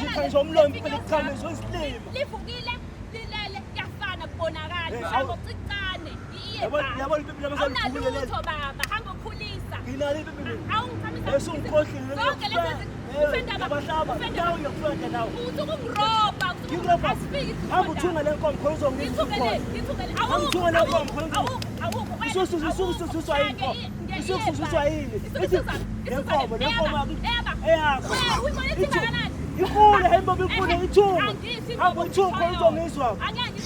Ngikhanyiswa umlomo impela kukhanyiswa isilima. Livukile lilele kuyafana kubonakala. Eh, Shaya ngokucicane. Iye Yabo yabo ipipi lami selivukile leli. Awunalutho baba, hamba ukhulisa. Nginalo ipipi mina. Awungichamisa. Esungikhohlile. Zonke lezi Yabahlaba. Nawe uyakufenda nawe. Uthi ukungiroba, Ngikuroba. Asifiki. Hamba uthunga le nkomo khona uzongizwa. Ngithungele, ngithungele. Hamba uthunga le nkomo khona Awukho, awukho. Isususwa yini? Isususwa yini? Ithi le nkomo, le nkomo eyakho. Inkulu hayi baba inkulu ithunga. Hamba uthunga khona uzongizwa.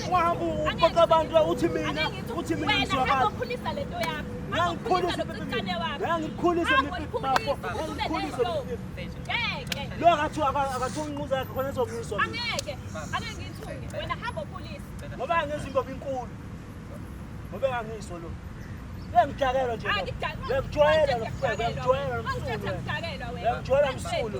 Ungahamba uxoxa abantu uthi mina, uthi mina ngizwakala. Hamba ukhulisa lento yakho. Ngiyakukhulisa ngiyakukhulisa bafo, ngiyakukhulisa. Ngeke. Lo akathiwa akathiwa inquza yakhe khona ezongizwa. Angeke. Angeke ngithunge. Wena hamba ukhulisa. Ngoba angizwa imbobo inkulu. Ngoba angizwa lo. Uyangidakelwa nje. Uyangijwayela lo mfowethu, uyangijwayela lo msulu. Uyangijwayela msulu.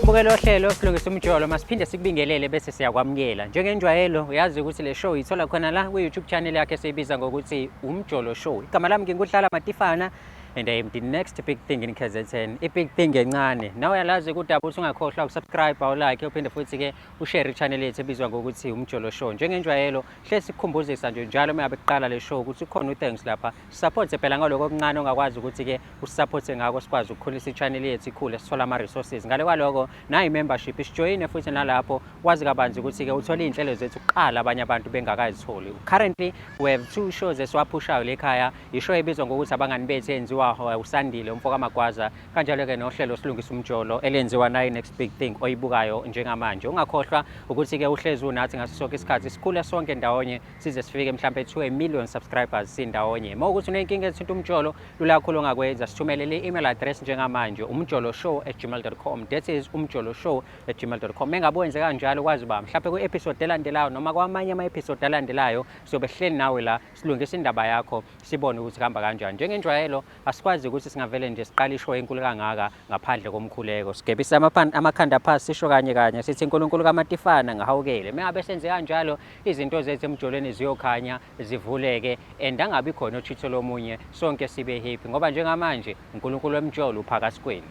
Mbukelo ohlelo silungisa umjolo masiphinde sikubingelele bese siyakwamukela. Njengenjwayelo uyazi ukuthi le show ithola khona la kwi-YouTube channel yakhe esiyibiza ngokuthi Umjolo Show. Igama lami nginguDlala Matifana and I am the next big thing in KZN. I-big thing encane. Nawe uyalazi kudaba ukuthi ungakhohlwa ukusubscribe, awulike uphinde futhi ke ushare i-channel yethu ebizwa ngokuthi Umjolo Show. Njengenjwayelo hle sikukhumbuzisa nje njalo uma ngabe kuqala le show ukuthi ukhona u-thanks lapha. Support phela ngaloko okuncane ongakwazi ukuthi ke usupporte ngako sikwazi ukukhulisa i-channel yethu ikhule sithole ama-resources. Ngale kwaloko nayi membership isijoyine futhi nalapho wazi kabanzi ukuthi ke uthole iy'nhlelo zethu kuqala abanye abantu bengakazitholi. Currently we have two shows esiwaphushayo lekhaya, ishow ebizwa ngokuthi Abangani Bethu eyenziwa uSandile umfo kaMagwaza, kanjalo-ke nohlelo Silungisa Umjolo elenziwa nayi Next Big Thing oyibukayo njengamanje. Ungakhohlwa ukuthi-ke uhlezi unathi ngaso sonke isikhathi, sikhule sonke ndawonye size sifike mhlampe to a million subscribers sindawonye. Uma ukuthi unenkinga ethinta umjolo, lula kakhulu ongakwenza, sithumelele i-email address njengamanje umjoloshow@gmail.com. That is umjoloshow@gmail.com. Mengabe wenze kanjalo kwazi uba mhlampe kwi-episode elandelayo noma kwamanye ama-episode alandelayo siyobe sihleli nawe la silungisa indaba yakho sibone ukuthi kuhamba kanjani. Njengenjwayelo asikwazi ukuthi singavele nje siqale ishow enkulu kangaka ngaphandle komkhuleko. Sigebisa amakhanda phansi sisho kanye kanye sithi uNkulunkulu kaMatifana ngihawukele. Mengabe senze kanjalo izinto zethu emjolweni ziyokhanya zivuleke and angabi khona ochitho lomunye, sonke sibe happy ngoba njengamanje uNkulunkulu wemjolo uphakathi kwenu.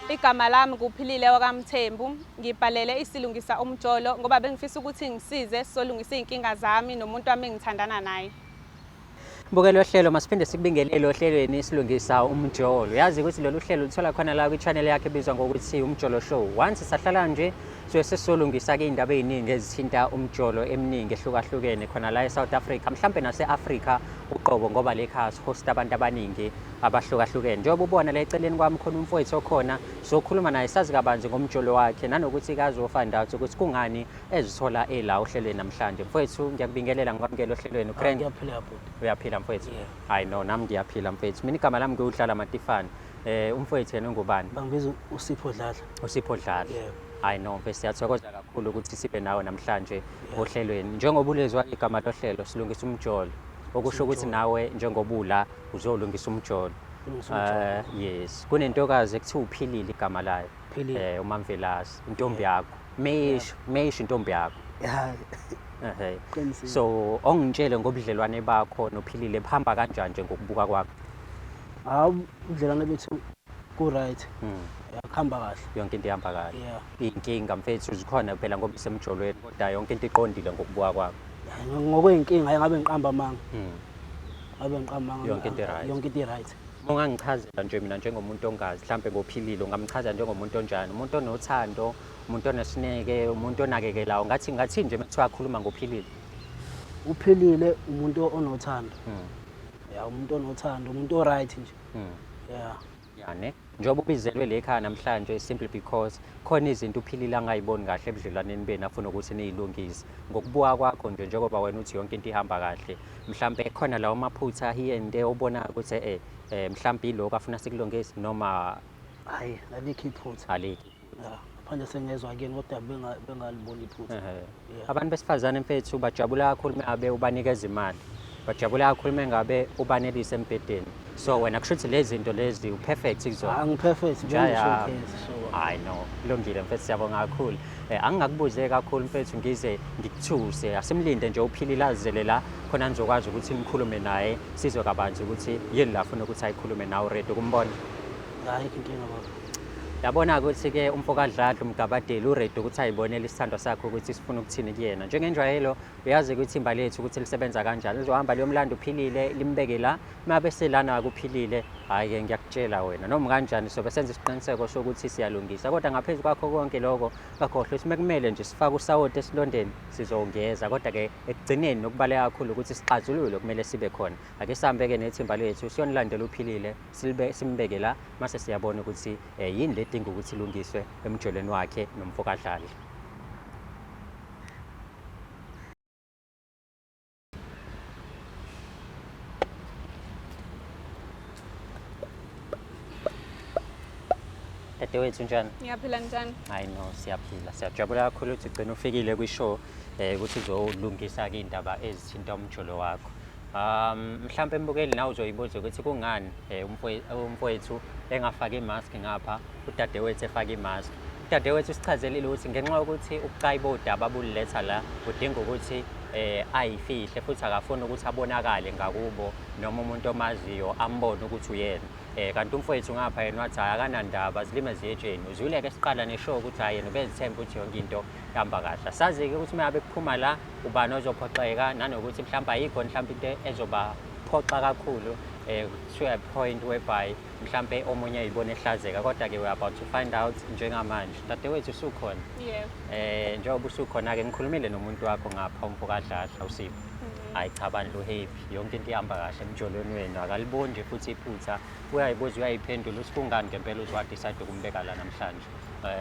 Igama lami nguPhilile wakaMthembu, ngibhalele iSilungisa Umjolo ngoba bengifisa ukuthi ngisize sizolungisa iy'nkinga zami nomuntu wami engithandana naye. Mbukelo ohlelo masiphinde sikubingelele ohlelweni Silungisa Umjolo. Uyazi ukuthi lolu hlelo luthola khona la kwi-channel yakhe ebizwa ngokuthi Umjolo Show. Once sahlala nje suke sesizolungisa-ke iy'ndaba ey'ningi ezithinta umjolo eminingi ehlukahlukene khona la e-South Africa, mhlampe nase-Afrika uqobo ngoba le khaya sihosta abantu abaningi abahlukahlukene. Njengoba ubona la eceleni kwami khona umfowethu okhona, sizokhuluma naye sazi kabanzi ngomjolo wakhe nanokuthi kazo-find out ukuthi kungani ezithola ela ohlelweni namhlanje. Mfowethu ngiyakubingelela ngikwamukela ohlelweni. Ukraine. Ngiyaphila bhuti. Uyaphila mfowethu? Yeah. Hayi no, nami ngiyaphila mfowethu. Mina igama lami ngiwuDlala Matifana. Umfowethu yena ungubani? Bangibiza uSipho Dladla. uSipho Dladla. Yebo. Hayi no, mfethu siyathokoza kakhulu ukuthi sibe nawe namhlanje ohlelweni. Njengoba ulezwa igama lohlelo Silungisa Umjolo, okusho ukuthi nawe njengoba ula uzolungisa umjolo. Ulungisa umjolo. Yes, kunentokazi ekuthiwa uPhilile igama layo. Philile. UMamvelase, intombi yakho. Meyisho, meyisho intombi yakho. Ya. Ehhe. Qinisile. So ongitshele ngobudlelwane bakho noPhilile buhamba kanjani nje ngokubuka kwakho? Hawu, ubudlelwane bethu ku right. Ya, kuhamba kahle. Yonke into ihamba kahle. Yeah. Iy'nkinga mfethu zikhona phela ngoba isemjolweni kodwa yonke into iqondile ngokubuka kwakho. Ngokwey'nkinga ngabe ngiqamba amanga. Ngabe ngiqamba amanga. Yonke into i-right. Yonke into i-right. Uma ungangichazela nje mina njengomuntu ongazi mhlampe ngoPhilile ungamchaza njengomuntu onjani? Umuntu onothando, umuntu onesineke, umuntu onakekelayo. Ngathi ngathi nje mekuthiwa akhuluma ngoPhilile. uPhilile umuntu onothando. Ya, umuntu onothando, umuntu o-right nje. Ya. Ya ne. Njengoba ubizelwe le ekhaya namhlanje simply because khona izinto uPhilile angayiboni kahle ebudlelwaneni benu afuna ukuthi niyilungise. Ngokubuka kwakho nje njengoba wena uthi yonke into ihamba kahle, mhlampe khona lawo maphutha here and there obonayo ukuthi mhlampe ilokhu afuna sikulungise noma Hayi, alikho iphutha. Alikho. Ya, ngaphandle sengezwa kini kodwa bengaliboni iphutha. Abantu besifazane mfethu bajabula kakhulu uma ngabe ubanikeza imali. Bajabula kakhulu mengabe ubanelise embhedeni. So wena kusho ukuthi lezi zinto lezi u-perfect kuzona. Angi-perfect Jaya. njengo-showcase so. Hayi no, kulungile mfethu, siyabonga kakhulu. Angingakubuze kakhulu mfethu, ngize ngikuthuse. Asimlinde nje uPhilile azele la khona nizokwazi ukuthi nikhulume naye, sizwe kabanzi ukuthi yini la afuna ukuthi ayikhulume nawe. Ready ukumbona? Hayi, inkinga baba. Yabona ukuthi-ke umfo kaDladla uMgabadeli u-ready ukuthi ayibonele isithandwa sakhe ukuthi sifuna ukuthini kuyena. Njengenjwayelo uyazi ukuthi ithimba lethu ukuthi lisebenza kanjani. Lizohamba liyomlanda uPhilile limbeke la. Uma beselana kuPhilile, hhayi-ke ngiyakutshela wena noma kanjani sobe senza isiqiniseko sokuthi siyalungisa. Kodwa ngaphezu kwakho konke lokho, ngakhohlwa ukuthi mekumele nje sifake usawoti esilondeni sizongeza. Kodwa-ke ekugcineni nokubaluleka kakhulu ukuthi sixazulule kumele sibe khona. Ake sihambe-ke nethimba lethu siyonilandela uPhilile, simbeke la, mase siyabona ukuthi yini ledinga ukuthi ilungiswe emjolweni wakhe nomfo kaDladla. Dadewethu, njani? Ngiyaphila, njani? Hayi no, siyaphila. Siyajabula kakhulu ukuthi ugcine ufikile kwi-show ukuthi uzolungisa-ke iy'ndaba ezithinta umjolo wakho. Mhlampe mbukeli nawe uzoyibuza ukuthi kungani umfowethu engafaki imask ngapha, udadewethu efake imask. Udadewethu usichazelile ukuthi ngenxa yokuthi ubucayi bodaba abuletha la udinga ukuthi ayifihle, futhi akafuni ukuthi abonakale ngakubo noma umuntu omaziyo ambone ukuthi uyena. Kanti umfowethu ngapha yena wathi hhayi akanandaba, zilime ziyetsheni. Uzwile-ke siqala neshow ukuthi hhayi yena ubezithemba ukuthi yonke into ihamba kahle. Asazi-ke ukuthi uma ngabe kuphuma la ubani ozophoxeka, nanokuthi mhlawumbe ayikho mhlawumbe into ezobaphoxa kakhulu to a point whereby mhlampe omunye eyibona ehlazeka. Kodwa-ke we are about to find out njengamanje. Dadewethu, usukhona? Yebo. Njengoba usukhona-ke ngikhulumile nomuntu wakho ngapha, umfo kaDladla uSipho. Hayi cha bandla, u-happy, yonke into ihamba kahle emjolweni wenu, akaliboni nje futhi iphutha, uyayibuza uyayiphendula ukuthi kungani ngempela uze wa-decide ukumbeka la namhlanje.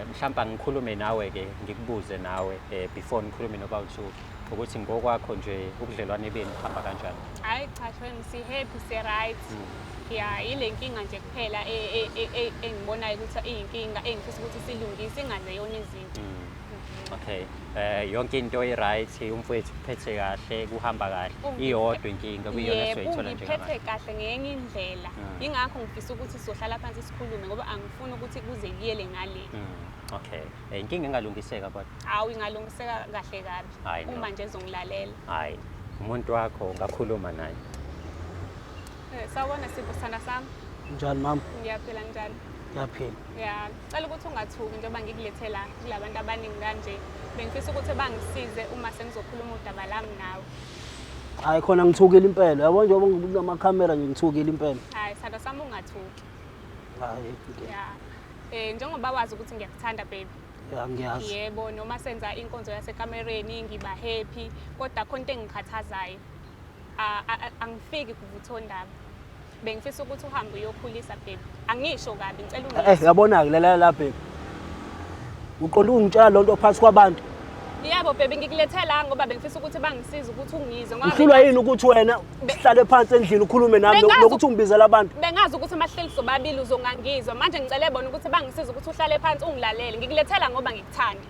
Mhlawumbe angikhulume nawe-ke, ngikubuze nawe before nikhulume nobawu-two ukuthi ngokwakho nje ubudlelwane benu buhamba kanjani? Hhayi cha shame, si-happy, si-right. Ya, ile nkinga nje kuphela engibonayo ukuthi iyinkinga engifisa ukuthi silungise, ingaze yona izinto. Okay. Yonke into i-right, umfowethu uphethe kahle, kuhamba kahle. Iyodwa inkinga kuyiyona Yebo, esizoyithola ungiphethe njengamanje. kahle ngenye indlela. Yingakho ngifisa ukuthi sizohlala phansi sikhulume, ngoba angifuni ukuthi kuze kuyele ngale. Okay. Inkinga engalungiseka kodwa. Hawu, ingalungiseka kahle kabi Hhayi, no. uma nje ezongilalela. Hayi, umuntu wakho ungakhuluma naye. Sawubona Sipho, sithanda sami. Njani mama? Ngiyaphila, njani? Ngiyaphila. Ya, cela ukuthi ungathuki njengoba ngikulethe la kulabantu abaningi kanje. Bengifisa ukuthi bangisize uma sengizokhuluma udaba lami nawe. Hayi khona ngithukile impela. Yabo njengoba nginamakhamera nje ngithukile impela. Hayi sithanda sami, ungathuki. Hayi inkinga. Ya. Njengoba wazi ukuthi ngiyakuthanda baby. Ya, ngiyazi. Yebo, noma senza inkonzo yasekamereni ngiba happy, kodwa khona into engikhathazayo. Angifiki kuvuthondaba. Bengifisa ukuthi uhambe uyokhulisa baby. Angisho kabi, ngicela ungizwe. Yabona-ke lalela la baby. Uqonda ukungitshela lonto phansi kwabantu. Yebo baby, ngikulethe la ngoba bengifisa ukuthi bangisize ukuthi ungizwe ngoba Uhlulwa yini ukuthi wena uhlale phansi endlini ukhulume nami nokuthi ungibizele abantu? Bengazi ukuthi mahleli sobabili uzongangizwa. Manje ngicele bona ukuthi bangisize ukuthi uhlale phansi ungilalele. Ngikulethela ngoba ngikuthanda.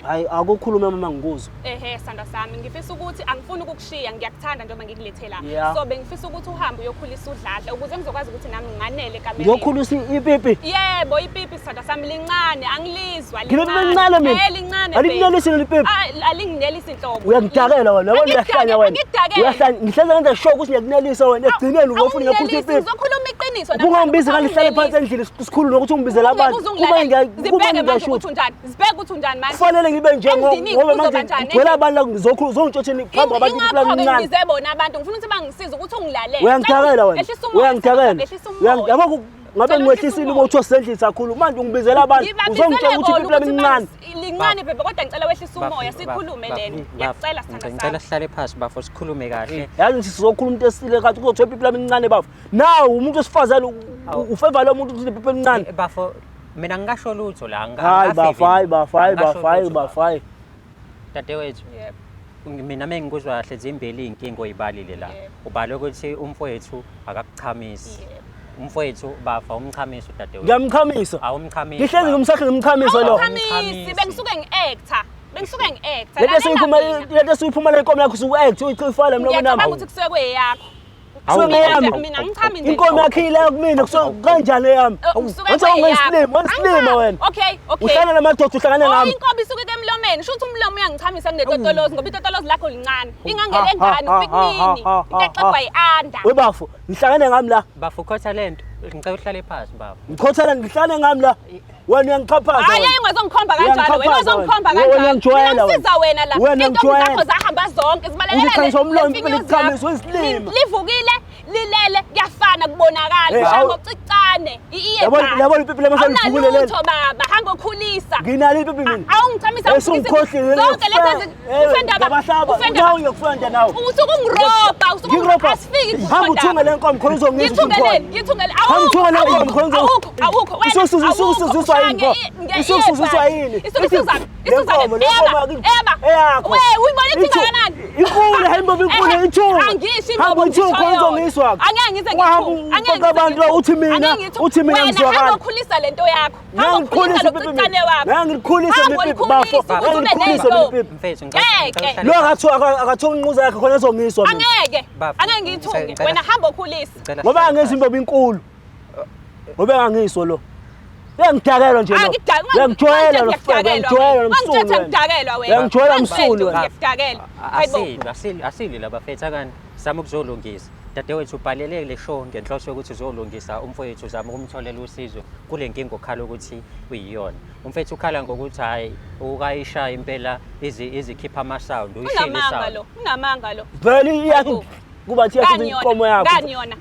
Hayi, akukhulume mama, ngikuzwe. Ehe sithanda sami, ngifisa ukuthi angifuni ukukushiya, ngiyakuthanda njengoba ngikulethe la. Yeah. So bengifisa ukuthi uhambe uyokhulisa uDladla ukuze ngizokwazi ukuthi nami nganele ekamereni. Ngiyokhulisa ipipi. Yebo, ipipi sithanda sami lincane, angilizwa. Nginepipi elincane mina? Eh, lincane. Alikunelisi leli pipi? Alinginelisi inhlobo. Uyangidakela wena, yabona uyahlanya wena. Angikudakeli. Uyahlanya, ngihleze ngenza sure ukuthi ngiyakunelisa wena, ekugcineni uzofuna ngiyakhulisa Awunginelisi, ipipi. ngizokhuluma iqiniso Ubungangibizi ngangihlale phansi endlini sikhulu nokuthi ungibizele abantu. Kuba Zibheke kuba manje ngiyashuthi. ukuthi unjani. Zibheke ukuthi unjani manje. Kufanele ngibe nje Emndeni ngoba kuzoba manje njani ngigcwele endlini? abantu la, ngizongitshotsheni phambi kwabantu ipipi lami Ingakho-ke lincane. ngibize bona abantu, ngifuna ukuthi bangisize ukuthi ungilalele. Uyangidakela wena. Ehlisa umoya, Uyangidakela. ehlisa umoya. Yabo ngabe Ngicela ngiwehlisile wehlise uma uthiwa sisendlini sakhulu. Manje ungibizela abantu Ngibabizele uzongitshela ukuthi bona ipipi lami ukuthi lincane. Lincane bebe, kodwa ngicela wehlise umoya Bafo, sikhulume bafo, lento. bafo, Ngiyacela sithanda Ngicela sami. sihlale phansi bafo, sikhulume kahle. Yazi ngithi sizokhuluma into esile kathi kuzothiwa ipipi lami lincane bafo. Nawu umuntu wesifazane ufeva lo muntu ukuthi ipipi elincane. Bafo, mina ngingasho lutho la. Hayi bafo, hayi bafo, hayi bafo, hayi bafo, hayi. Dadewethu, Yebo. Mina mengikuzwa kahle zimbili iy'nkinga oyibalile la. Yebo. Ubale ukuthi umfowethu akakuchamisi. Yebo. Umfowethu bafa umchamisi udadewethu. Ngiyamchamisa. Awumchamisi. Ngihlezi ngimsakhe ngimchamisa lo. Awumchamisi, Awumchamisi. bengisuke ngi-actor. Bengisuke ngi-acta. Lento esuyiphuma, lento esuyiphuma le nkomo yakho usuku-act uyichifala emlomeni Ngiyacabanga wami. ukuthi kusuke kweyakho. Kusuke ngeyami. Mina angichami nje. Inkomo yakho ile kumina kusuke kanjani eyami? Kusuke Wathi ungesilima, wangisilima wena. Okay, okay. Uhlangana namadoda uhlangane Oh, nami. inkomo isuke emlomeni. Shuthi umlomo uyangichamisa kunetotolozi ngoba itotolozi lakho lincane. Ingangele ngane upikinini. Into exegwa yi-anda. Webafo, ngihlangane ngami la. Bafo ukhotha lento. Ngicela uhlale phansi baba. Ngikhothana ngihlale ngami la. Wena uyangixhaphaza. Hayi wena. ungazongikhomba kanjalo wena Uyangixhaphaza uzongikhomba wena. kanjalo. Wena uyangijwayela Mina ngisiza wena la. Wena Iy'ntombi uyangijwayela. zakho zahamba zonke zibalekela Uzikhanyisa umlomo, le impela mfinyozi ikuchamise, yakho. uyisilima. Livukile, lilele, kuyafana kubonakala. Eh, Ushaya awu- ngocicane. Yabona- yabona ipipi lami selivukile leli. Awunalutho baba, hamba okhulisa. Nginalo ipipi mina. Awungichamisa Esungikhohlile zonke lezi ufenda Ngabahlaba. Nawe ngiyakufenda nawe. Usuke ungirobha, usuke Ngirobha. asifiki Hamba uthunge le nkomo khona uzongizwa ukuthi Ngithungeleni, ngikhona. ngithungele. Hamba uthunge le nkomo khona uzo- Awukho, awukho. Wena, Usuke usuzuzwa yini awukho. pho? Ushaye Usuke usuzuzwa yini? Isuke Ithi, isuzana, le nkomo, le isuzana. nkomo Eba, eba. eyakho. We, uyibona ithi Ithu- ingakanani? Inkulu, hayi imbobo inkulu, Ehe, ithunga. angisho Hamba imbobo, uthunge khona ngisho yona. uzongizwa. Angeke ngize Wahamba ngithuke, angeke uqoqa ngize abantu ngithuke. uthi mina, Angeke ngithuke. uthi mina Wena ngizwakala. hamba ukhulisa lento yakho. Hamba ukhulisa Ngiyakukhulisa lo ipipi cicane mina. wakho. Ngiyakukhulisa Hamba ipipi bafo. ulikhulise ukuthi ube Ngiyakukhulisa nento. ipipi. Mfethu ngicela Ngeke. ngicela uhlale Lo phansi. akathiwa inquza yakhe khona ezongizwa mina. Angeke. Bafo, Angeke ngithuke. ngicela- Wena hamba ukhulisa. Ngicela Ngoba uhlale angizwa phansi. imbobo inkulu. Ngoba engangizwa lo. Uyangidakelwa nje lo. Uyangijwayela lo feke, uyangijwayela lo msulu. Wangithetha wena. ngidakelwa wena. Uyangijwayela Wangithetha msulu wena. Ngiyakudakelwa. Hayibo. Asili, asili, asili labafethu akani zama ukuzolungisa. Dadewethu ubhalele le show ngenhloso yokuthi uzolungisa umfowethu uzama ukumtholela usizo kule nkinga okhala ukuthi uyiyona. Umfethu ukhala ngokuthi hayi ukayishaya impela izikhipha ama-sound, uyishile Unamanga i-sound. lo. Unamanga lo. Vele iyakho kuba thi yakho Ngani yona? inkomo yakho. Ngani yona?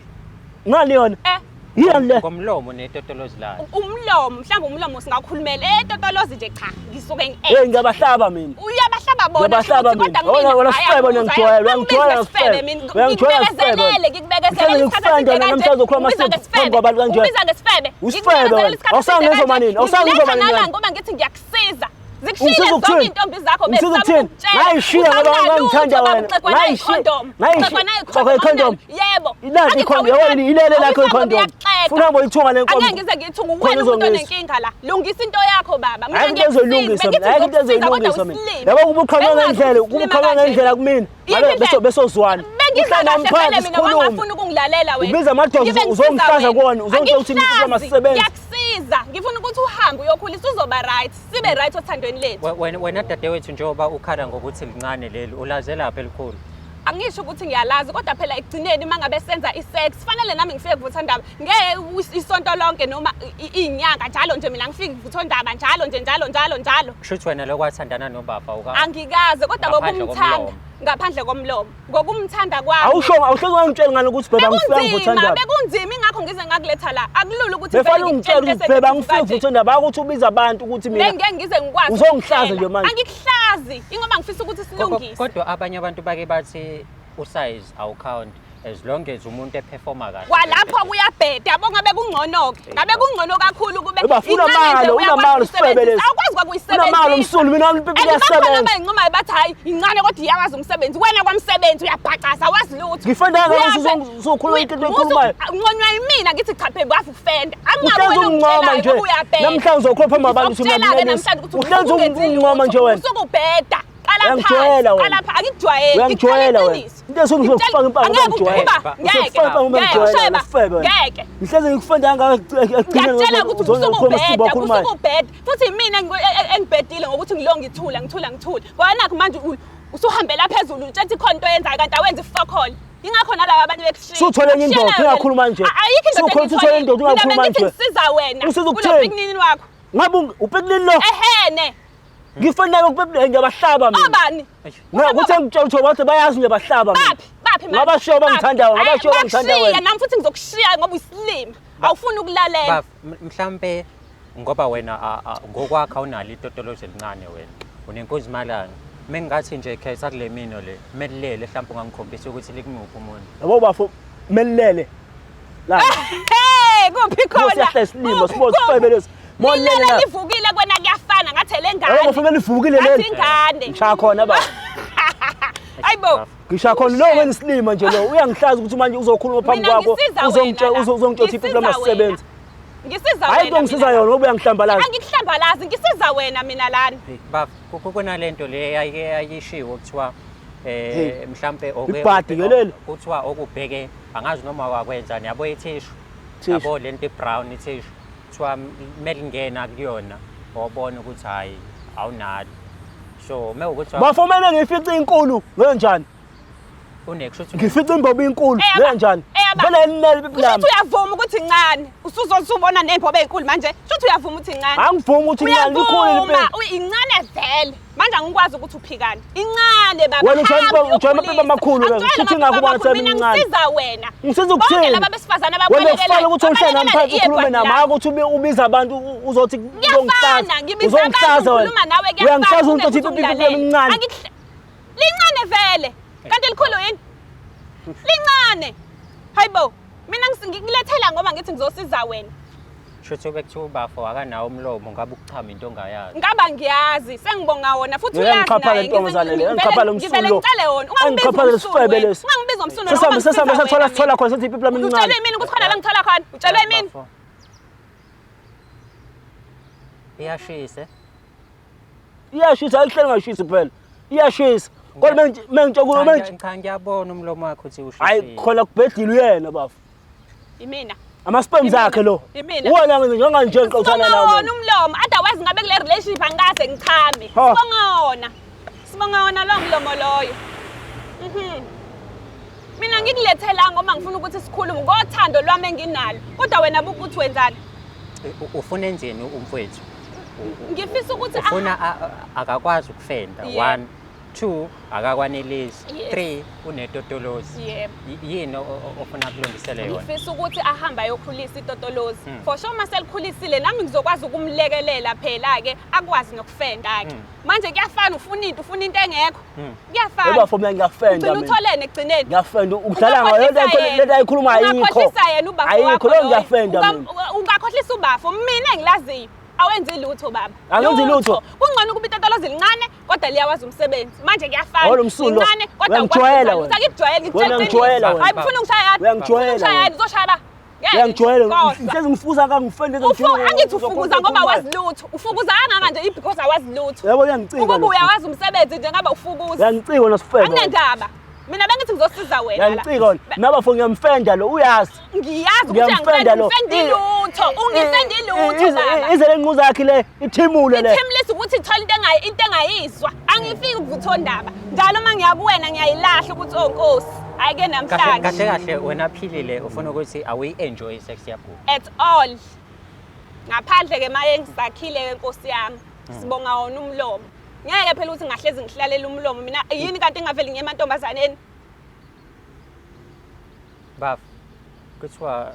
Ngani yona? Eh. Yini le? Ngomlomo netotolozi layo. Umlomo, mhlawumbe umlomo singawukhulumela. Eh totolozi nje cha, ngisuke ngi Hey ngiyabahlaba mina. Uyabahlaba bona Ngiyabahlaba shuthi, mina. kodwa Wena wena hhayi, sifebe angikuzwa, ngiyangijwayela, uyangijwayela angikuzwa sifebe. mina. Uyangijwayela sifebe. Ngikubekezelele, ngikubekezelele Ngihlezi isikhathi ngikufenda eside wena namhlanje uzokhuluma Ungibiza siphi ngesifebe. phambi kwabantu kanje. Ungibiza ngesifebe. Usifebe wena. Ngikubekezelele isikhathi Awusange eside ngizwa kanje. nini? Awusange ngizwa Ngikuletha nini nala wena? ngoba ngithi ngiyakusiza. Zikushiyile Ungisiza zonke ukuthini? iy'ntombi zakho Ungisiza besizama ukuthini? ukukutshela. Ngayishiya ngoba Uthi ngangithanda awunalutho, wena. baba, uxegwa Ngayishiya. nayi-condom. Ngayishiya. Uxegwa nayi-condom, Uxegwa i-condom. Yebo. Ilaphi Angithi i-condom? Yabona ilele lakho awuyifaki i-condom. uyaxega. Funa uhambe uyithunga le nkomo. Angeke ngize ngiyithunge Khona uwena umuntu uzongizwa. onenkinga la. Lungisa into yakho baba. Mina Hayi into ngiyakusiza, ezoyilungisa bengithi mina. Hayi into ngizokusiza, kodwa ezoyilungisa mina. usilima. Yabo kuba uqhamuka Bengingazi ngendlela, ukuthi kuba usilima uqhamuka kanje. ngendlela kumina. Yiphi Ngabe indlela? besozwana. Bengiza Uhlala kahle phansi vele mina sikhulume. wangafuni ukungilalela wena. Ubiza amadoda Ngibe ngisiza uzongihlaza wena. kuwona, uzongitshela ukuthi Angikuhlazi, imiphumela asisebenzi. Ngiyakusiza. Ngifuna ukuthi uhambe uyokhulisa uzoba right. Sibe right othandweni lethu. Wena dadewethu njengoba ukhala ngokuthi lincane leli, ulaze lapha elikhulu. Angisho ukuthi ngiyalazi kodwa phela ekugcineni uma ngabe senza i-sex fanele nami ngifike kuvuthondaba ngeke isonto lonke noma iy'nyanga njalo nje mina ngifike kuvuthondaba njalo nje njalo njalo njalo. Kusho ukuthi wena lokho wathandana nobaba uka Angikaze kodwa Ngaphandle ngokumthanda komlomo. ngaphandle komlomo ngokumthanda kwami. Awusho awuhlezi wangitshela ngani ukuthi bheba ngifika Bekunzima, ngivuthondaba. bekunzima ingakho ngize ngakuletha la. Akulula ukuthi Befana vele ungitshela ngikutshele ukuthi bheba into ngifika esenziwa ngivuthondaba ukuthi ubiza abantu ukuthi mina Bengeke ngize ngikwazi. Uzongihlaza ukukutshela. nje manje. Angikuhlazi, ingoba ngifisa ukuthi silungise. Kodwa abanye abantu bake bathi usize awucount as long as umuntu eperforma kahle. Kwalapho kuyabheda, yabo ngabe kungcono-ke. Ngabe kungcono kakhulu kube Eba, funa incane nje amalo, uyakwazi unamalo sifebe ukuyisebenzisa. lesi. Awukwazi kwakuyisebenzisa. Unamalo msulu, mina wami ipipi And bakhona liyasebenza. abayincomayo bathi hhayi incane kodwa iyakwazi umsebenzi. Wena kwamsebenzi uyabhacaza awazi lutho. Ngifenda kangaka Uyafe- usukhuluma into oyikhulumayo. Unconywa yimina ngithi cha phela wazi ukufenda. Angingabi Uhlezi wena ungincoma ongitshelayo nje. ngoba uyabheda. Namhlanje uzokhuluma phambi kwabantu ukuthi Ngizokutshela-ke uyamnelisa. namhlanje ukuthi Uhlezi usuke ungenzile ungincoma nje lutho, wena. usuke ubheda. Qala Uyangijwayela phansi, wena. qala phansi, angikujwayeli. Uyangijwayela ngikutshela wena. iqiniso. Into esuke ngizokufaka impama Angeke ngiyangijwayela. uba, ngeke, Ngizokufaka impama ngeke, ngiyangijwayela, usheba, usifebe wena. ngeke. Ngihlezi ngikufenda kangaka ekugcineni Ngiyakutshela ukuthi uzokhuluma usuke isizulu ubheda, okhulumayo. usuke ubheda. Futhi yimina engibhedile ngokuthi ngilo ngithula, ngithula, ngithula. Ngoba nakhu manje usuhambela phezulu utshela ukuthi ikhona into oyenzayo kanti awenzi fuck all. Ingakho nalaba abanye bekushiya. Suthole enye indoda, Kushiya nayo ungakhuluma wena. nje. Ayikho indoda Sukhona ukuthi uthole indoda, engiyitholile. ungakhuluma Mina bengithi nje. ngisiza wena. Ungisiza Kulo ukuthini? pikinini wakho. Ngabe upikinini lo? Ehene. Ngifenda lokupepile ngiyabahlaba mina. Obani? Ngoba kuthi ngitshela ukuthi bathi bayazi ngiyabahlaba mina. Baphi? Baphi manje? Ngabashiya Baphi? bangithandayo, ngabashiya Ayi, bangithanda bakushiya, wena. Nami futhi ngizokushiya ngoba uyisilima. Awufuni ukulalela. Baf, mhlambe ngoba wena ngokwakho awunalo itotolozi elincane wena. Unenkunzimalanga. Mengingathi nje khetha kule mino le, melilele mhlawumbe ungangikhombisa ukuthi likumuphi umuntu. Yabo bafo melilele. La. Hey, kuphi khona? Siyahlala isilima, Kuphi, sibone kuphi? sifebe lesi. Molele Lilele la. livukile kwena kuyafana ngathi le ngane. Yabo bafo melivukile Ngathi leli. ingane. Ngishaya khona baba. Hayibo. Ngisha khona lo wena isilima nje lo uyangihlaza ukuthi manje uzokhuluma phambi Mina kwakho ngisiza wena uzongitshela la. uzongitshela ukuthi ipipi Ngisiza lamasebenzi. Ngisiza Hayi wena. into ngisiza mina. yona ngoba uyangihlambalaza. Angikuhlambalazi, ngisiza wena mina lana. Baf, kunalento le eyayike yayishiwo kuthiwa Hey. mhlambe Ibhadi ke leli. kuthiwa okubheke angazi noma wakwenzani yabo ithishu. Tissue. Yabo lento ibrown ithishu. Kuthiwa kumele ingena kuyona wabona ukuthi hayi awunalo. So mewukuthi Bafo mina ngifice inkulu ngenjani? unekusho ukuthi Ngifice imbobo inkulu Eyaba- ngenjani? eyaba- Vele linele pipi Kusho lami. ukuthi uyavuma ukuthi incane. Usuzosubona ney'mbobo ey'nkulu manje. Kusho ukuthi uyavuma ukuthi incane. Angivumi ukuthi incane likhulu Uyavuma, lipipi. incane vele. Manje angikwazi ukuthi uphikane. Incane baba. Wena ujwayele hamba ujwayele amapipi uyokhulisa. amakhulu wena. Angijwayele Shuthi amapipi ngakubona amakhulu, mina semincane. ngisiza wena. Ngisiza Bonke ukuthini? laba besifazane Wena ababalekela. kufanele ukuthi uhlale nami phansi ukhulume nami hayi ukuthi ubize abantu uzothi Kuyafana, ngibiza abantu uzongihlaza wena. ngikhuluma nawe kuyafana. Uyangihlaza umuntu othi kunekuthi ipipi lami ungilalele. lincane. Lincane vele. Kanti likhulu yini? Lincane. Hayibo, mina ngilethela ngoba ngithi ngizosiza wena. shuthi bekuthiwa ubafo akanawo umlomo ngabe ukuchama into ongayazi. Ngaba ngiyazi, sengibonga wona futhi Ngeke uyazi ngiqhaphale naye. ntombazane le, ngiqhaphale Ngivele umsulo. ngicele wona. Ungangibizi Angiqhaphale ngomsunu lesifebe wena. lesi. Ungangibizi ngomsunu Sesihamba ngoba sesihamba ngisiza sathola wena sithola mina. khona sethi ipipi lami lincane. Utshelwe yimina ukuthi khona la ngithola khona. Utshelwe yimina. Bafo. Iyashisa. eh? Iyashisa ayihleli ngashisi phela. Iyashisa. Kodwa mengitshe kulo Cha, manje cha ngiyabona umlomo wakho uthi ushisile. hayi khona kubhedile uyena bafo. Yimina. Ama-sperms akhe lo. Yimina. Uwena njenganje ngixoxana Sibonga nawe. wona umlomo. Otherwise ngabe kule relationship angikaze ngichame. Ha. Sibonga wona. Sibonga wona lo mlomo loyo. Mhm. Mina ngikulethela ngoba ngifuna ukuthi sikhulume ngothando lwami enginalo. Kodwa wena buka ukuthi wenzani. Ufuna enzeni umfowethu? Ngifisa ukuthi Ufuna akakwazi ukufenda. Yebo. 1 2 akakwanelisi. Yes. 3 unetotolozi. Yebo. Yini ofuna kulungisele yona? Ngifisa ukuthi ahambe ayokhulisa itotolozi. For sure uma selikhulisile nami ngizokwazi ukumlekelela phela ke akwazi nokufenda ke. Manje kuyafana ufuna into ufuna into engekho. Kuyafana. Bafo mina ngiyafenda Ugcina mina. utholene ekugcineni. Ngiyafenda udlala ngayo lento Ungakhohlisa yena. lento ayikhuluma ayikho. Ungakhohlisa yena ubafo Ayikho wakho lo loyo. ngiyafenda mina. Ungakhohlisa ubafo mina engilaziyo. Awenzi lutho baba. Angenzi lutho. Kungcono ukuba itotolozi lincane kodwa liyawazi umsebenzi. Manje kuyafana. Oh, lo msunu lo. Lincane kodwa Uyangijwayela ukwazi wena. Angikujwayeli ngikutshela Wena uyangijwayela iqiniso. wena. Hayi ufuna ungishaya. Uyangijwayela Ufuna ungishaya wena. uzoshaya ba. Ngeke. Uyangijwayela. Khohlwa. Ngihlezi ngifuza kangifende Angithi ufukuza ngoba awazi lutho. Ufukuza kangaka nje because awazi lutho. Yabo uyangicika. Ukuba lo. uyawazi umsebenzi nje ngaba ufukuza. Uyangicika wena sifebe. Anginandaba. Mina bengithi ngizosiza wena la. Uyangicika wena. Mina bafo ngiyamfenda lo uyazi. Ngiyazi ukuthi Ngiyamfenda lo. ungifendi lutho. Ungifendi lutho baba. Ize lenquza yakhe le ithimule le. Ithimlisa ukuthi ithola into engayi into engayizwa. Angifiki ukuvuthondaba. Njalo uma ngiya kuwena ngiyayilahla ukuthi oh Nkosi, hayi ke Kahle namhlanje. kahle kahle wena philile ufuna ukuthi awuyi-enjoy i-sex yakho. At all. Ngaphandle ke maye ngisakhile ke Nkosi yami. Sibonga wona umlomo. Ngeke phela ukuthi ngahlezi ngihlalela umlomo mina yini kanti ngingaveli ngiye emantombazaneni. Bafo kuthiwa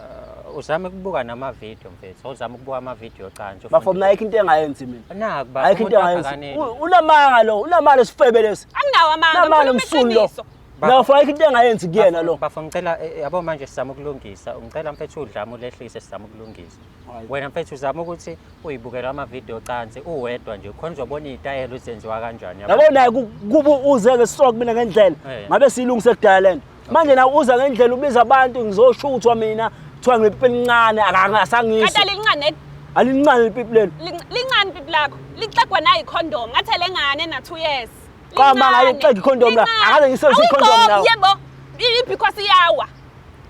uzame ukubuka nama-video mfethu, uzame ukubuka ama-video ocansi. Bafo mina ayikho into engayenzi mina. Naku bafo Ayikho into umuntu engayenzi. akakaneli. Unamanga lo, unamanga lesifebe lesi. Anginawo amanga, Unamanga ngikhuluma msunu lo. iqiniso. Bafo ayikho into engayenzi kuyena lo. Bafo ngicela yabo manje sizama ukulungisa. Ngicela mfethu udlame ulehlise sizama ukulungisa. Hayi. Wena mfethu uzama ukuthi uyibukele ama-video ocansi uwedwa nje khona uzobona iy'tayela ezenziwa kanjani. yabo. Yabo naye kuba uze ngestroke mina ngendlela. Eh. Ngabe siyilungise kudala lento. Manje nawe uza ngendlela ubiza abantu ngizoshuthwa mina kuthiwa nginepipi elincane Kanti akasangiswa. alincane Alincane ipipi leli. lincane pipi lakho. Lixegwa nayi condom. Ngathi lengane na 2 years. Kwama Lincane. ngayo ixega i-condom la. Lincane. Akaze ngisebenzise i-condom Awuyigqoki, nawe. Yebo. Because iyawa.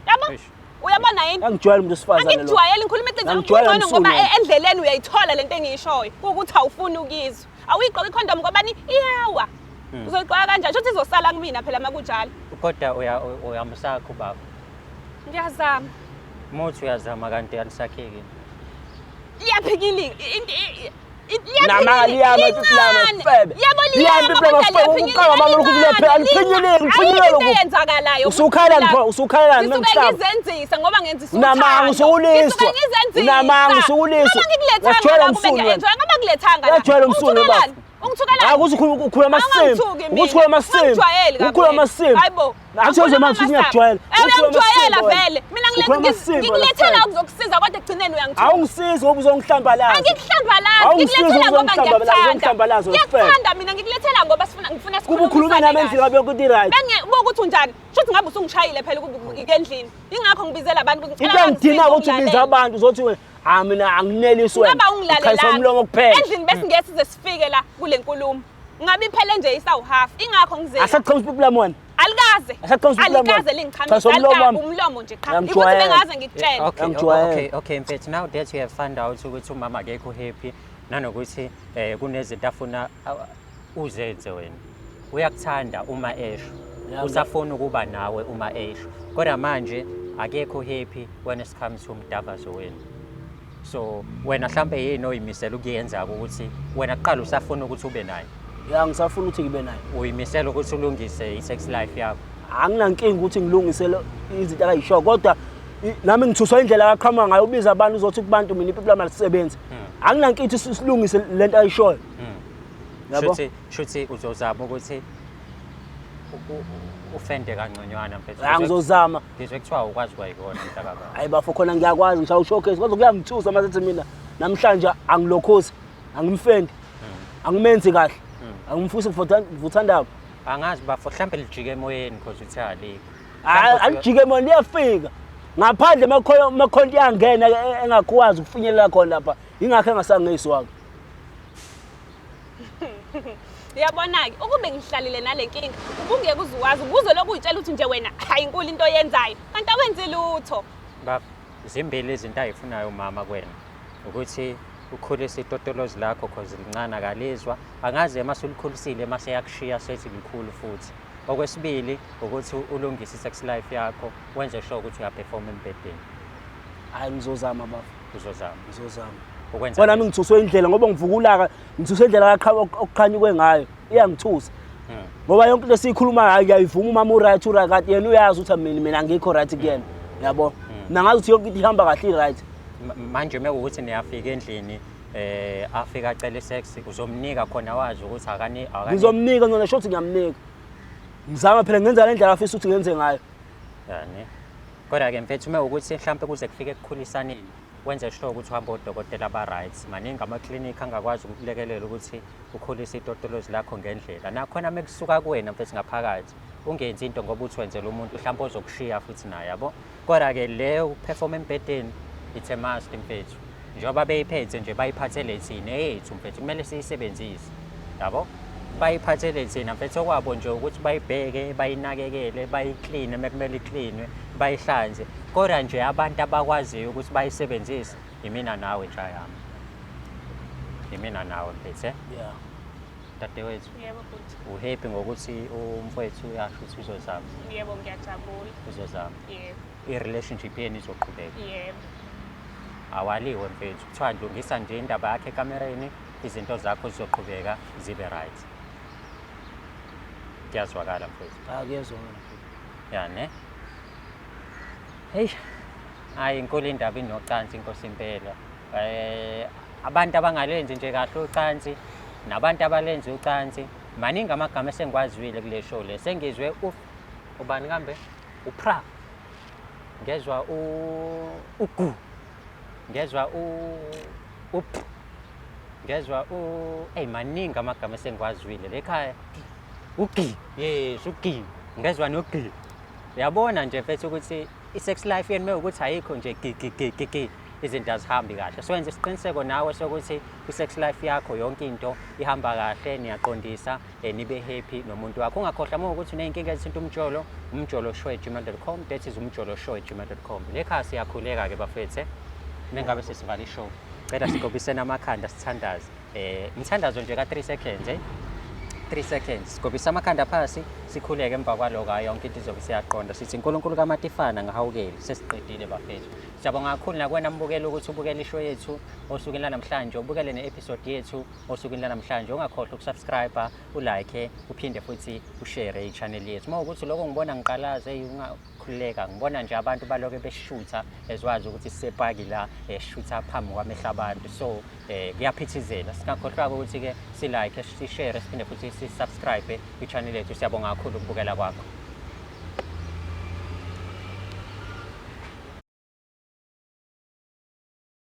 Yabo? Eish. Uyabona yini? Angijwayele umuntu wesifazane lo. Angikujwayeli ngikhuluma iqiniso Angijwayele ngcono ngoba msunu. endleleni uyayithola lento engiyishoyo ukuthi awufuni ukuyizwa. Awuyigqoki icondom ngoba ni iyawa. Uzoyigqoka kanjani? Shuthi izosala kumina phela makunjalo. Kodwa uyamsakha ubaba. Ngiyazama. Muthi uyazama kanti alisakheki. Liyaphikilika. Nama liyama ipipi lami sifebe. Yebo Liyama liyama ipipi lami kodwa sifebe. Uqala mama lokhu kuyaphela aliphinyeleki liphinyeleke Ayikho lokhu. into eyenzakalayo. Usukhala pho usukhala Ngisuke nami ngizenzisa ngoba ngenzisa Unamanga usukuliswa. Ngisuke ngizenzisa. Unamanga usukuliswa. Ngoba ngikuletanga Uyajwayela la kube umsunu wena. ngiya-enjoy ngoba ngilethanga la. Uyajwayela umsunu wena, Ungithukelani? Ungithukelani? Hayi ukuthi ukhuluma amasimba. Awungithuki mina. Ukuthi ukhuluma amasimba. Ungangijwayeli kabi Ukhuluma wena. amasimba. Hayibo. Nathi uze manje futhi ngiyakujwayela. Eh, Ukhuluma uyangijwayela amasimba wena. vele. Mina Ukhuluma amasimba wena, ngikulethela Fred. ukuzokusiza kodwa ekugcineni uyangithuka. Awungisizi ngoba uzongihlambalaza. Angikuhlambalazi, Awungisizi ngikulethela ngoba uzongihlambalaza, ngiyakuthanda. uzongihlambalaza wena, Fred. Ngiyakuthanda mina ngikulethela ngoba sifuna ngifuna Kuba ukhulume sikhulumisane nami endlini kahle. ngabe yonke into i-right. Benge buka ukuthi unjani? Shuthi ngabe usungishayile phela ukuba endlini. Ingakho ngibizela abantu ukuthi Into ngicela engidina bangisize ukuthi ubiza ungilalele. abantu uzothi wena ah mina anginelisi wena. Ungaba Ukhanyisa ungilalelanga. umlomo kuphela. Endlini bese ngeke size sifike la kule nkulumo. Ngabe iphele nje isawu-half. Ingakho ngize la. Asaqhamusa ipipi lami wena. Alikaze. Asaqhamusa ipipi lami. Alikaze wena. lingichamisa. Cha, somlomo wami. Umlomo nje qha. Ukuthi Uyangijwayela. bengaze ngikutshele. Okay, Angijwayele. okay, mfethu, now that you have found out ukuthi umama akekho happy nanokuthi kunezinto afuna uzenze wena. Uyakuthanda uma esho. Yeah, Usafuna ukuba nawe uma esho. Kodwa manje akekho happy when it comes to umdavazo wenu. So wena mhlambe yini oyimisela ukuyenza ukuthi wena kuqala usafuna ukuthi ube naye. Ya ngisafuna ukuthi ngibe naye. Uyimisela ukuthi ulungise i-sex life yakho. Anginankinga ukuthi ngilungise izinto akayisho kodwa nami ngithuswa indlela akaqhamuka ngayo ubiza abantu uzothi kubantu mina ipipi lami alisebenzi. Anginankinga ukuthi silungise lento ayishoyo. Yabo? Shuthi uzozama ukuthi ufende kangconywana mfethu. Ya ngizozama. Ngizwe kuthiwa ukwazi kwayikona mntakababa. Hayi bafo khona ngiyakwazi ngishaya ushowcase kodwa kuyangithusa mase ethi mina namhlanje angilokhozi angimfendi angimenzi kahle angimfisi kuvuthandaba. Angazi bafo mhlambe lijike emoyeni because uthe alikho. Hayi alijike mona liyafika ngaphandle makhona iyangena engakwazi ukufinyelela khona lapha ingakho engasangizwanga. Uyabona-ke ukube ngihlalile nale nkinga ubungeke uze uwazi ubuze lokhu uyitshela ukuthi nje wena hayi inkulu into oyenzayo kanti awenzi lutho. Baba, zimbili izinto ayifunayo umama kuwena ukuthi ukhulise itotolozi lakho cause lincane akalizwa angaze mase ulikhulisile mase yakushiya sethi likhulu futhi. Okwesibili ukuthi ulungise i-sex life yakho wenze sure ukuthi uyaperform embhedeni. Hayi ngizozama bafo. Uzozama. Ngizozama. Ukwenza Kona nami ngithuswe indlela ngoba ngivukulaka ngithuswe indlela okuqhanyukwe ngayo iyangithusa. Ngoba yonke into esiyikhulumayo hayi ngiyayivuma umama u-right u-right kanti yena uyazi ukuthi mina angikho right kuyena. Yabo? Mina ngazi ukuthi yonke into ihamba kahle i-right. Manje mekuwukuthi niyafika endlini afika acela i-sex uzomnika khona wazi ukuthi akani Ngizomnika ngizona sho ukuthi ngiyamnika. Ngizama phela ngenza le ndlela afisa ukuthi ngenze ngayo. Yani. Kodwa ke mfethu mekuwukuthi mhlambe kuze kufike ekukhulisaneni wenze sure ukuthi uhamba odokotela aba-right. Maningi amaklinikhi angakwazi ukukulekelela ukuthi ukhulise itotolozi lakho ngendlela. Nakhona mekusuka kuwena mfethu ngaphakathi ungenzi into ngoba uthi wenzela umuntu mhlawumbe ozokushiya futhi naye yabo. Kodwa ke leyo ukuperform embhedeni it's a must mfethu. Njengoba beyiphethe nje bayiphathele thina eyethu mfethu kumele siyisebenzise. Yabo? Bayiphathele thina mfethu okwabo nje ukuthi bayibheke, bayinakekele, bayikline mekumele iklinwe, bayihlanze. Kodwa nje abantu abakwaziyo ukuthi bayisebenzise imina nawe nja yami. Imina nawe mfethu. Yeah. Dadewethu. Yebo bhuti. Uhappy ngokuthi umfowethu uyasho ukuthi uzozama. Yebo ngiyajabula. Uzozama. Yebo. I-relationship yenu izoqhubeka. Yebo. Awaliwe mfethu. Kuthiwa lungisa nje indaba yakhe ekamereni izinto zakho zizoqhubeka zibe right. Kuyazwakala mfethu. Ah kuyezwakala. Ya ne? Hey. Hayi inkulu indaba inocansi inkosi impela. Abantu abangalenzi nje kahle ucansi nabantu abalenzi ucansi maningi amagama esengiwazwile kule show le. Sengizwe ubani kambe? uPra. Ngezwa uGu. Ngezwa uP. Ngezwa hey maningi amagama esengiwazwile lekhaya. uGi. Yes, uGi. Ngezwa noGi. Uyabona nje mfethu ukuthi i-sex life yenu mewukuthi ayikho nje gi gi gi gi gi izinto azihambi kahle. So wenza isiqiniseko nawe sokuthi i-sex life yakho yonke into ihamba kahle, niyaqondisa, nibe happy nomuntu wakho. Ungakhohlwa uma ukuthi uney'nkinga ezithinta umjolo, umjoloshow@gmail.com, that is umjoloshow@gmail.com. Le khaya siyakhuleka ke bafethu. Mengabe sesivala ishow, cela sigobisene amakhanda sithandaze. Umthandazo nje ka 3 seconds, 3 seconds. Sigobisa amakhanda phasi, sikhuleke emva kwaloko yonke into izobe siyaqonda. Sithi uNkulunkulu kaMatifana ngihawukele, sesiqedile bafethu. Siyabonga kakhulu nakuwena mbukeli ukuthi ubukele ishow yethu osukwini lanamhlanje, ubukele ne-episode yethu osukwini lanamhlanje. Ungakhohlwa ukusubscribe, ulike, uphinde futhi ushare i-channel yethu. Uma ukuthi lokho ngibona ngiqalaze, ungakhululeka. Ngibona nje abantu baloke beshutha ezwazi ukuthi sisepaki la, eshutha phambi kwamehlo abantu. So kuyaphithizela. Singakhohlwa ukuthi ke si-like, si-share, siphinde futhi si-subscribe i-channel yethu. Siyabonga kakhulu ukubukela kwakho.